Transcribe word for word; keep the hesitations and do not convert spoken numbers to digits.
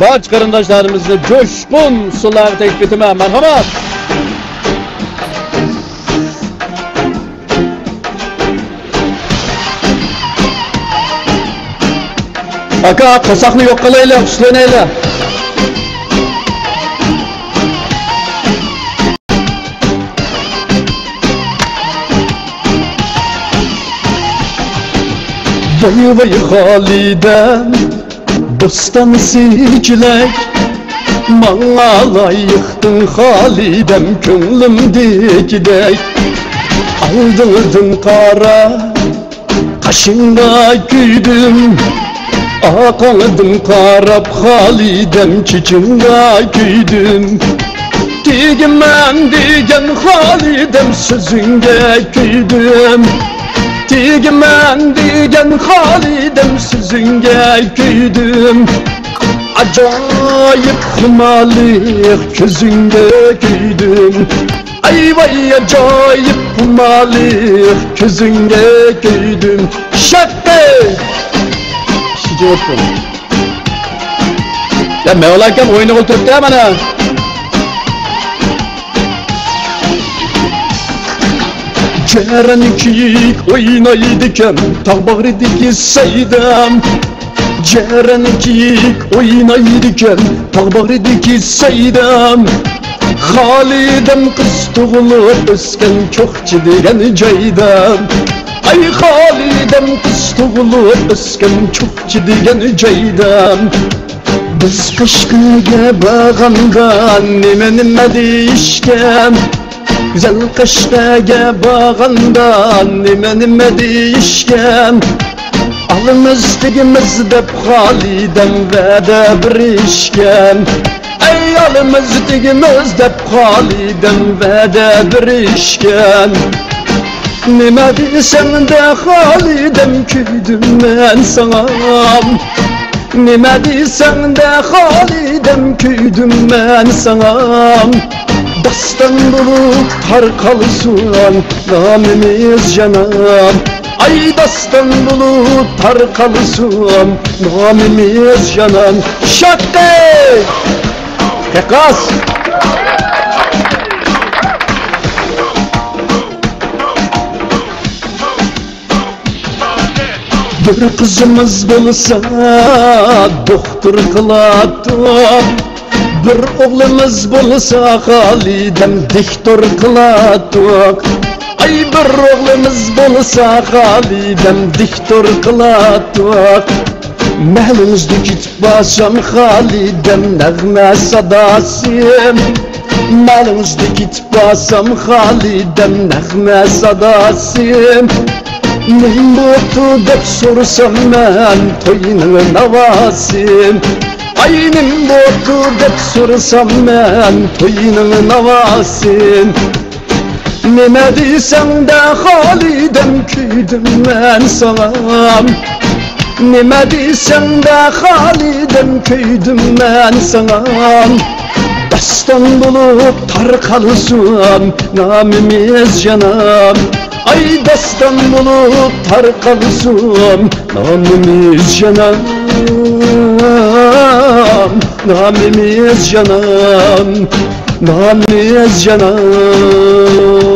بارچە قېرىنداشلىرىمىزنى جۇشقۇن ئۇسسۇللارغا تەكلىپ ئېتىمەن. مەرھەمەت! ئاكا، قورساقنى يوق قىلايلى، ئۇسسۇللىنايلى. ۋاي ۋاي خالىدەم، بوستان سېچىلەك، ماڭا لايىقتىڭ خالىدەم، كۆڭلۈمدىكىدەك. ئالدىڭدىن قارا قاشىڭغا كۆيدۈم، ئارقاڭدىن قاراپ خالىدەم، چېچىڭغا كۆيدۈم. تېگىمەن دېگەن خالىدەم، سۆزۈڭگە كۆيدۈم. تېگىمەن دېگەن خالىدەم، سۆزۈڭگە كۆيدۈم. ئاجايىپ خۇمارلىق كۆزۈڭگە كۆيدۈم. ئەي ۋاي ئاجايىپ خۇمارلىق كۆزۈڭگە كۆيدۈم. شەتتە! يا مەۋلا ئاكام ئوينىغىلى تۇرۇپتۇ مانا. جەرەن كىيىك ئوينايدىكەن تاغ باغرىدىكى سەيدام. جەرەن كىيىك ئوينايدىكەن تاغ باغرىدىكى سەيدام. خالىدەم قىز تۇغۇلۇپ ئۆسكەن چوقچى دېگەن جايدا. ئاي خالىدەم قىز تۇغۇلۇپ ئۆسكەن چوقچى دېگەن جايدا. بىز قەشقەرگە بارغاندا نېمە نېمە دېيىشكەن. گۈزەل قەشقەرگە بارغاندا نېمە نېمە دېيىشكەن. ئالىمىز تېگىمىز دەپ خالىدەم ۋەدە بېرىشكەن. ئەي ئالىمىز تېگىمىز دەپ خالىدەم ۋەدە بېرىشكەن. نېمە دېسەڭدە خالىدەم كۆيدۈم مەن ساڭا. نېمە دېسەڭدە خالىدەم كۆيدۈم مەن ساڭا. داستان بولۇپ تارقالسۇن نامىمىز جانان. ئاي داستان بولۇپ تارقالسۇن نامىمىز جانان. شاتتى! قەقاس! بىر قىزىمىز بولسا دوختۇر قىلاتتۇق، بىر ئوغلىمىز بولسا خالىدەم دىكتور قىلاتتۇق. ئاي بىر ئوغلىمىز بولسا خالىدەم دىكتور قىلاتتۇق. مەھلىڭىزدە كېتىپ بارسام خالىدەم نەغمە ساداسى. مەھلىڭىزدە كېتىپ بارسام خالىدەم نەغمە ساداسى. نېمە بوپتۇ دەپ سورىسام مەن توينىڭ ناۋاسى. ئاي نېمە بوپتۇ دەپ سورىسام مەن توينىڭ ناۋاسى. نېمە دېسەڭدە خالىدەم كۆيدۈم مەن ساڭا. نېمە دېسەڭدە خالىدەم كۆيدۈم مەن ساڭا. داستان بولۇپ تارقالسۇن نامىمىز جانان. ئاي داستان بولۇپ تارقالسۇن نامىمىز جانان. نامىمىز جانان. نامىمىز جانان.